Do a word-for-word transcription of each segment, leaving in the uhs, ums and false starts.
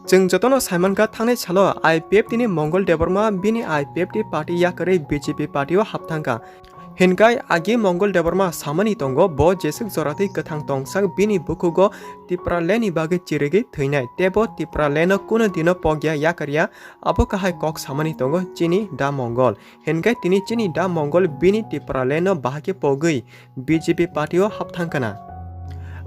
Chwng jotono saimankha, thangnai salo I P F T ni Mongol Debbarma bini I P F T party yakarwi B J P party o hapthangkha. Hinkai agi Mongol Debbarma samani tongo, bo jeswk joratwi kwthang tongsak bini bukhugo Tipraland ni bagwi chirigwi thwinai, tebo Tipraland no kuno dino pokya yakarya, abo kahai kok samani tongo chini Da Mongol. Hinkai tini chini Da Mongol bini Tipraland no bahai khe pogwi B J P party o hapthangkha na.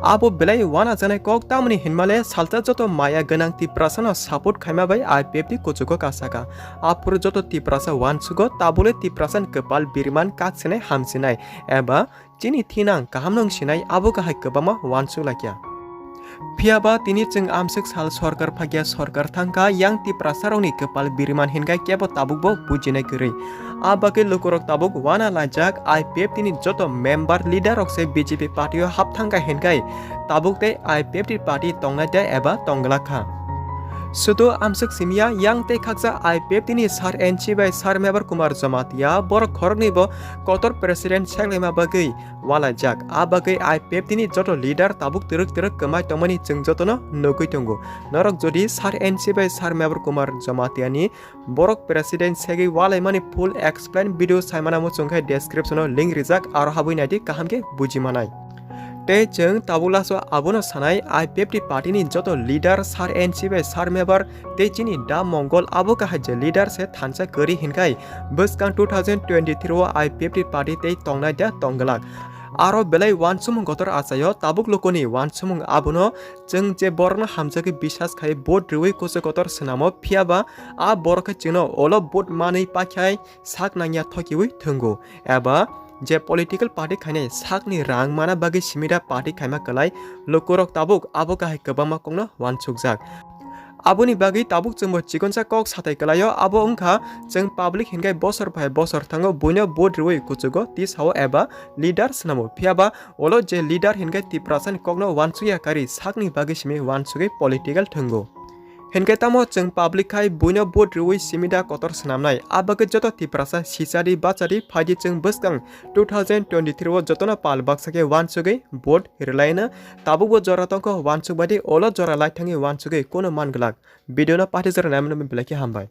Abo belai wanajaknai kok, tamoni hinmale salsa joto maya gwnang Tiprasano support khaima bai I P F T kuchugo kasaka. Aphuru joto Tiprasa wansugo, tabule Tiprasani kwpal biriman kaksinai hamsinai eba chini thinang kaham nung sinai abo kahai kwbangma wansuk laikya. Phiyaba tini chwng amswk sal sorkar phakya, sorkar thangkha, yang Tiprasarokni kwpal biriman hinkai kebo tabukbo bujinai kwrwi. A bagwi lukurok tabuk wana laijak, I P F T ni joto member leader rok se B J P party o hapthangkha hinkai tabuk tei I P F T party tongnai de eba tongglak kha. Sudu amswk simiya, yang tei khaksa I P F T ni sar N C bai sar Mebar Kumar Jamatia, borok khoroknwi bo kotor president seklaima bagwi walaijak. A bagwi I P F T ni joto leader tabuk twrwk twrwk kwmai tongmani chwng jotono nugwi tongo. Norok jodi sar N C bai sar Mebar Kumar Jamatia ni borok president segwi walaimani full explain video saimana muchung khe description o link rijak, aro habwi naidi kaham khe buji manai. Tei chwng tabuk last o abono sanai, I P F T party ni joto leader sar N C bai sar Mebar tei chini Da Mongol abo kahai je leader se thansa kwrwi hinkai bwskang two thousand twenty-three o I P F T party tei tongnai da tongglak. Aro belai wansumung kotor achaio, tabuk lukuni wansumung abono chwng je borokno hamjagwi bisas khai vote rwui kuchuk kotor swnamo, phiyaba a borok khe chwngno olo vote manwi pakhai sak nangya thokiui thwngo, eba je political party khainai sakni rang mana bagwi simi da party khaima kwlai lukurok tabuk abo kahai kwbangma kokno wansukjak. Aboni bagwi tabuk chwngbo chikonsa kok satai kwlaio, abo wngkha chwng public hinkai bosor bai bosor thango buino vote rwui kuchugo tisao eba leader swnamo, phiyaba olo je leader hinkai Tiprasani kokno wansukya kari sakni bagwi simi wansugwi political thwngo. Hinkai tamo chwng public khai buino vote rwui simi da kotor swnamnai, a bagwi joto Tiprasa sichadi bachadi phaidi chwng bwskang two thousand twenty-three o jotono pal baksa khe wansugwi vote rwlaino. Tabukbo jora tongkho wansuk baidi olo jora lai thangwi wansugwi kuno man glak. Video no pathi jora naimano belai khe hambai.